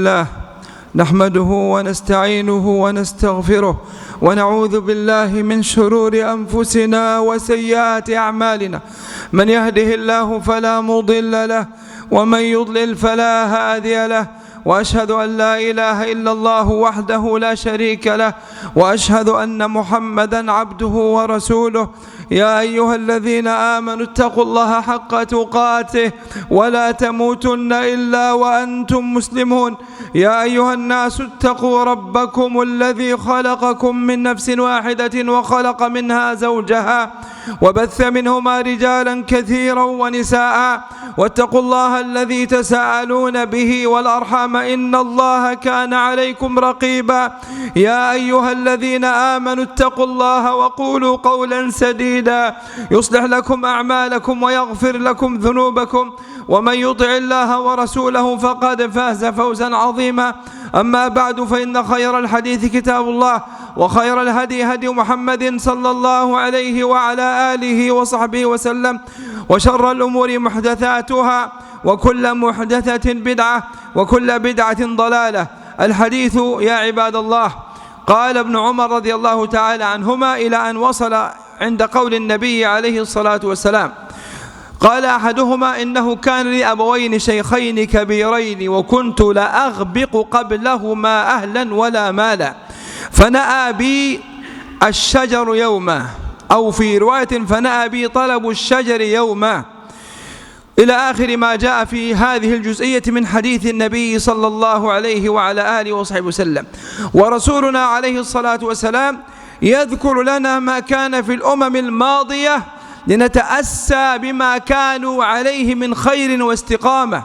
الله نحمده ونستعينه ونستغفره ونعوذ بالله من شرور أنفسنا وسيئات أعمالنا. من يهده الله فلا مضل له ومن يضلل فلا هادي له، وأشهد أن لا إله إلا الله وحده لا شريك له، وأشهد أن محمدًا عبده ورسوله. يا أيها الذين آمنوا اتقوا الله حق تقاته ولا تموتن إلا وأنتم مسلمون. يا أيها الناس اتقوا ربكم الذي خلقكم من نفس واحدة وخلق منها زوجها وبث منهما رجالا كثيرا ونساء، واتقوا الله الذي تساءلون به والأرحام إن الله كان عليكم رقيبا. يا أيها الذين آمنوا اتقوا الله وقولوا قولا سديدا يصلح لكم أعمالكم ويغفر لكم ذنوبكم، ومن يطع الله ورسوله فقد فاز فوزا عظيما. أما بعد، فإن خير الحديث كتاب الله، وخير الهدي هدي محمد صلى الله عليه وعلى آله وصحبه وسلم، وشر الأمور محدثاتها، وكل محدثة بدعة، وكل بدعة ضلالة. الحديث يا عباد الله، قال ابن عمر رضي الله تعالى عنهما إلى أن وصل عند قول النبي عليه الصلاة والسلام، قال أحدهما: إنه كان لي أبوين شيخين كبيرين وكنت لا أغبق قبلهما أهلا ولا مالا، فنأى بي الشجر يوما، أو في رواية فنأى بي طلب الشجر يوما، إلى آخر ما جاء في هذه الجزئية من حديث النبي صلى الله عليه وعلى آله وصحبه وسلم. ورسولنا عليه الصلاة والسلام يذكر لنا ما كان في الأمم الماضية لنتأسى بما كانوا عليه من خير واستقامة،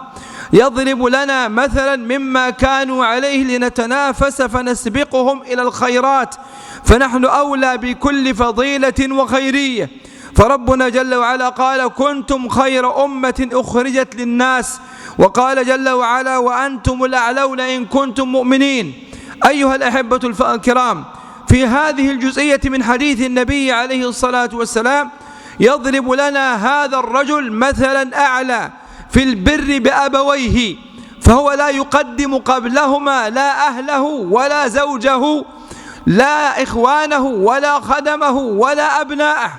يضرب لنا مثلا مما كانوا عليه لنتنافس فنسبقهم إلى الخيرات، فنحن أولى بكل فضيلة وخيرية. فربنا جل وعلا قال: كنتم خير أمة أخرجت للناس، وقال جل وعلا: وأنتم الأعلون إن كنتم مؤمنين. أيها الأحبة الكرام، في هذه الجزئية من حديث النبي عليه الصلاة والسلام يضرب لنا هذا الرجل مثلا أعلى في البر بأبويه، فهو لا يقدم قبلهما لا أهله ولا زوجه، لا إخوانه ولا خدمه ولا أبناءه،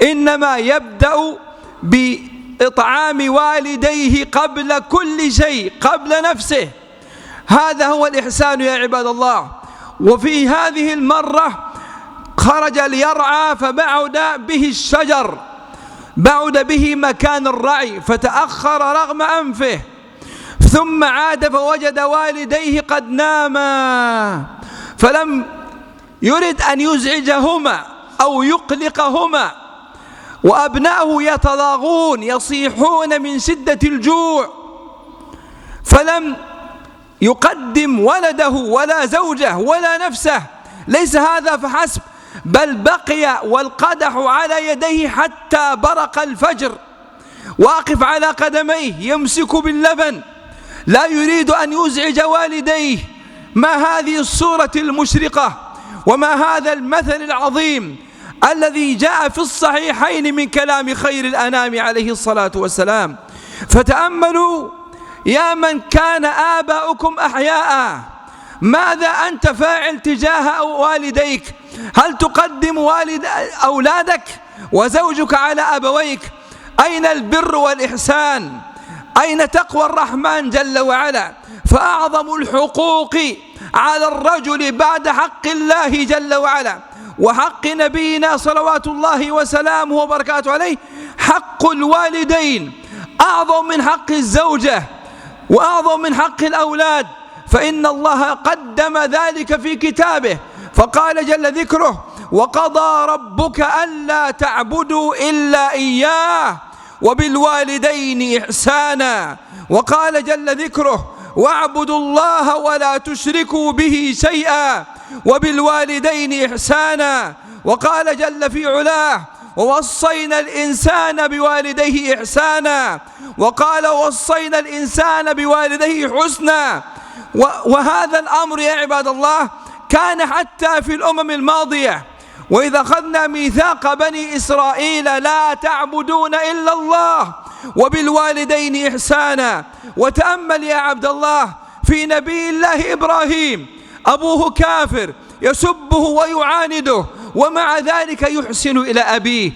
إنما يبدأ بإطعام والديه قبل كل شيء، قبل نفسه. هذا هو الإحسان يا عباد الله. وفي هذه المرة خرج ليرعى فبعد به الشجر، بعد به مكان الرعي فتأخر رغم أنفه، ثم عاد فوجد والديه قد ناما، فلم يرد أن يزعجهما أو يقلقهما، وأبناؤه يتضاغون يصيحون من شدة الجوع، فلم يقدم ولده ولا زوجه ولا نفسه. ليس هذا فحسب، بل بقي والقدح على يديه حتى برق الفجر، واقف على قدميه يمسك باللبن، لا يريد أن يزعج والديه. ما هذه الصورة المشرقة، وما هذا المثل العظيم الذي جاء في الصحيحين من كلام خير الأنام عليه الصلاة والسلام. فتأملوا يا من كان آباؤكم أحياء، ماذا أنت فاعل تجاه والديك؟ هل تقدم أولادك وزوجك على أبويك؟ أين البر والإحسان؟ أين تقوى الرحمن جل وعلا؟ فأعظم الحقوق على الرجل بعد حق الله جل وعلا وحق نبينا صلوات الله وسلامه وبركاته عليه حق الوالدين، أعظم من حق الزوجة وأعظم من حق الأولاد، فإن الله قدم ذلك في كتابه، فقال جل ذكره: وقضى ربك ألا تعبدوا إلا إياه وبالوالدين إحسانا، وقال جل ذكره: واعبدوا الله ولا تشركوا به شيئا وبالوالدين إحسانا، وقال جل في علاه: ووصينا الإنسان بوالديه إحسانا، وقال: ووصينا الإنسان بوالديه حسنا. وهذا الأمر يا عباد الله كان حتى في الأمم الماضية. وإذا أخذنا ميثاق بني إسرائيل لا تعبدون إلا الله وبالوالدين إحسانا، وتأمل يا عبد الله في نبي الله إبراهيم، أبوه كافر يسبه ويعانده، ومع ذلك يحسن إلى أبيه.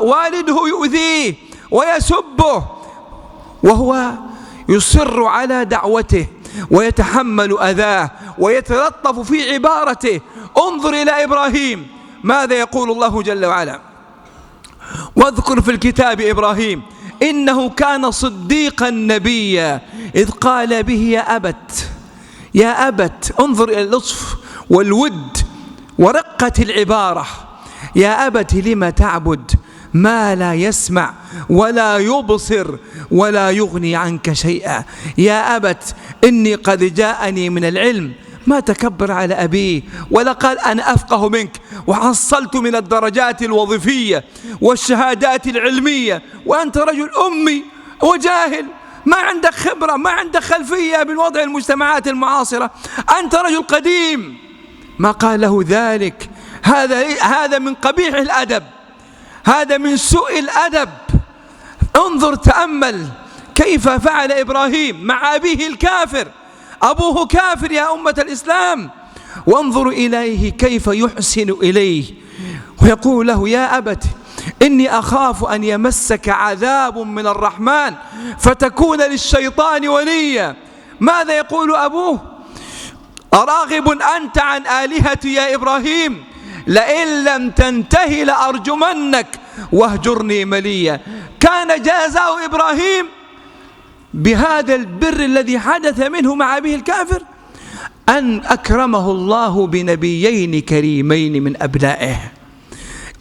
والده يؤذيه ويسبه وهو يصر على دعوته ويتحمل أذاه ويتلطف في عبارته. انظر إلى إبراهيم ماذا يقول الله جل وعلا: واذكر في الكتاب إبراهيم إنه كان صديقا نبيا إذ قال به يا أبت. يا أبت، انظر إلى اللطف والود ورقة العبارة. يا أبت لم تعبد ما لا يسمع ولا يبصر ولا يغني عنك شيئا. يا أبت إني قد جاءني من العلم. ما تكبر على أبيه ولا قال أنا أفقه منك وحصلت من الدرجات الوظيفية والشهادات العلمية وأنت رجل أمي وجاهل، ما عندك خبرة، ما عندك خلفية من وضع المجتمعات المعاصرة، أنت رجل قديم. ما قال له ذلك. هذا من قبيح الأدب، هذا من سوء الأدب. انظر تأمل كيف فعل إبراهيم مع أبيه الكافر. أبوه كافر يا أمة الإسلام، وانظروا إليه كيف يحسن إليه ويقول له: يا أبت إني أخاف أن يمسك عذاب من الرحمن فتكون للشيطان وليا. ماذا يقول أبوه؟ أراغب أنت عن آلهتي يا إبراهيم؟ لئن لم تنتهي لأرجمنك واهجرني مليا. كان جزاء إبراهيم بهذا البر الذي حدث منه مع أبيه الكافر أن أكرمه الله بنبيين كريمين من أبنائه.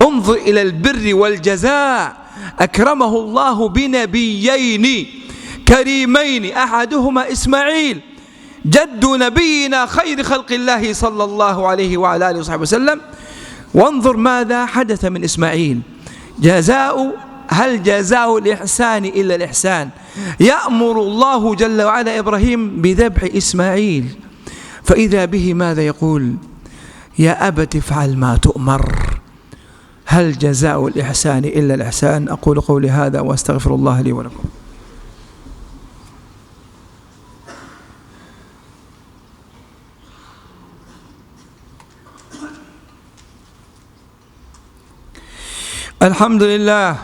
انظر إلى البر والجزاء. أكرمه الله بنبيين كريمين، أحدهما إسماعيل جد نبينا خير خلق الله صلى الله عليه وعلى آله وصحبه وسلم. وانظر ماذا حدث من إسماعيل. هل جزاء الإحسان إلا الإحسان؟ يأمر الله جل وعلا إبراهيم بذبح إسماعيل، فإذا به ماذا يقول؟ يا أبت افعل ما تؤمر. هل جزاء الإحسان إلا الإحسان؟ أقول قولي هذا وأستغفر الله لي ولكم. الحمد لله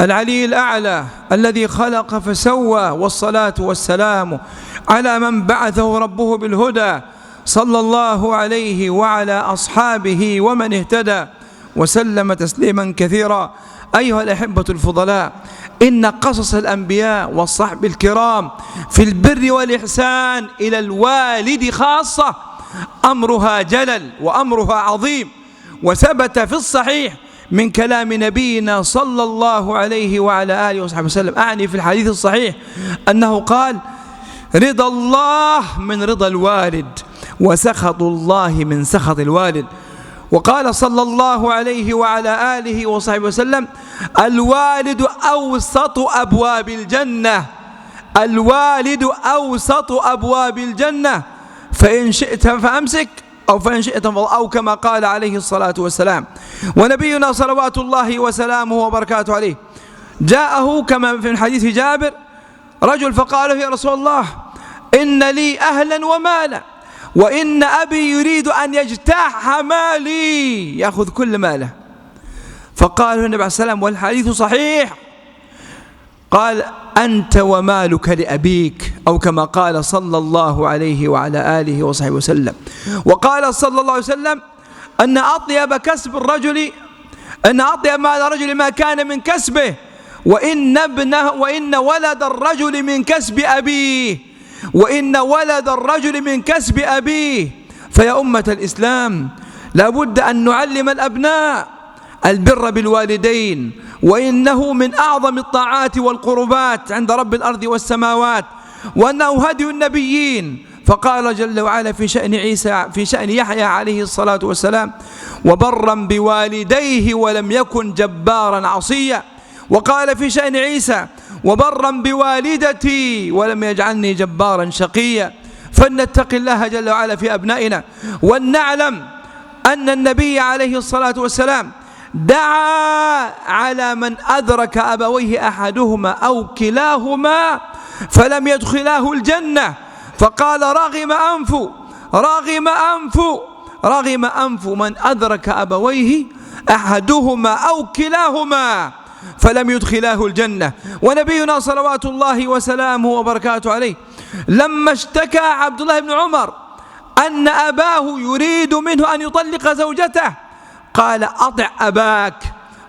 العلي الأعلى الذي خلق فسوى، والصلاة والسلام على من بعثه ربه بالهدى صلى الله عليه وعلى أصحابه ومن اهتدى وسلم تسليما كثيرا. أيها الأحبة الفضلاء، إن قصص الأنبياء والصحب الكرام في البر والإحسان إلى الوالد خاصة أمرها جلل وأمرها عظيم. وثبت في الصحيح من كلام نبينا صلى الله عليه وعلى آله وصحبه وسلم، أعني في الحديث الصحيح، أنه قال: رضا الله من رضا الوالد وسخط الله من سخط الوالد. وقال صلى الله عليه وعلى آله وصحبه وسلم: الوالد أوسط أبواب الجنة. الوالد أوسط أبواب الجنة، فإن شئت فأمسك أو فإن شئت أو كما قال عليه الصلاة والسلام. ونبينا صلوات الله وسلامه وبركاته عليه جاءه كما في حديث جابر رجل فقال له: يا رسول الله إن لي أهلا ومالا وإن أبي يريد أن يجتاح مالي، يأخذ كل ماله. فقال له النبي عليه السلام والحديث صحيح، قال: أنت ومالك لأبيك، أو كما قال صلى الله عليه وعلى آله وصحبه وسلم. وقال صلى الله عليه وسلم أن أطيب كسب الرجل، أن أطيب مال الرجل ما كان من كسبه، وإن ولد الرجل من كسب أبيه، وإن ولد الرجل من كسب أبيه. فيا أمة الإسلام، لابد أن نعلم الأبناء البر بالوالدين، وإنه من أعظم الطاعات والقربات عند رب الأرض والسماوات، وأنه هدي النبيين. فقال جل وعلا في شأن عيسى، في شأن يحيى عليه الصلاة والسلام: وبرا بوالديه ولم يكن جبارا عصيا. وقال في شأن عيسى: وبرا بوالدتي ولم يجعلني جبارا شقيا. فلنتق الله جل وعلا في أبنائنا، ولنعلم أن النبي عليه الصلاة والسلام دعا على من أدرك أبويه أحدهما أو كلاهما فلم يدخلاه الجنة، فقال رغم أنف من أدرك أبويه أحدهما أو كلاهما فلم يدخلاه الجنة. ونبينا صلوات الله وسلامه وبركاته عليه لما اشتكى عبد الله بن عمر أن أباه يريد منه أن يطلق زوجته قال أطع أباك،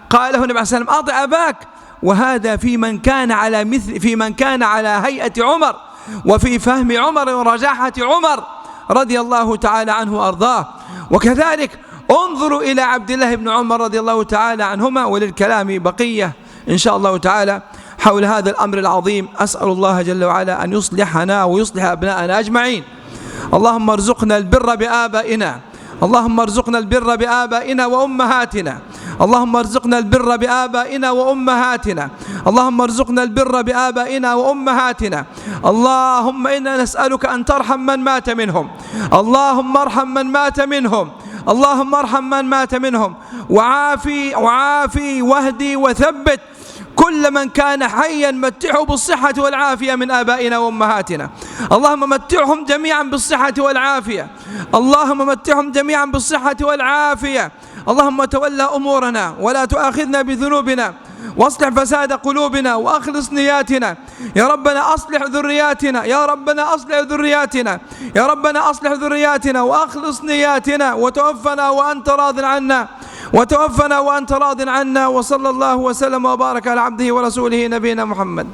قال له النبي عليه الصلاة والسلام أطع أباك. وهذا في من كان على هيئة عمر وفي فهم عمر ورجاحة عمر رضي الله تعالى عنه وأرضاه. وكذلك انظروا إلى عبد الله بن عمر رضي الله تعالى عنهما، وللكلام بقية إن شاء الله تعالى حول هذا الأمر العظيم. أسأل الله جل وعلا أن يصلحنا ويصلح أبناءنا أجمعين. اللهم ارزقنا البر بآبائنا، اللهم ارزقنا البر بآبائنا وأمهاتنا، اللهم ارزقنا البر بآبائنا وأمهاتنا، اللهم ارزقنا البر بآبائنا وأمهاتنا. اللهم إنا نسألك أن ترحم من مات منهم، اللهم ارحم من مات منهم، اللهم ارحم من مات منهم، وعافي واهدي وثبت كل من كان حيا، متعه بالصحة والعافية من آبائنا وأمهاتنا. اللهم متعهم جميعا بالصحة والعافية، اللهم متعهم جميعا بالصحة والعافية. اللهم تولى أمورنا ولا تؤاخذنا بذنوبنا، واصلح فساد قلوبنا وأخلص نياتنا يا ربنا. أصلح ذرياتنا يا ربنا، أصلح ذرياتنا يا ربنا، أصلح ذرياتنا وأخلص نياتنا، وتوفنا وأنت راض عنا، وتوفنا وأنت راض عنا. وصلى الله وسلم وبارك على عبده ورسوله نبينا محمد.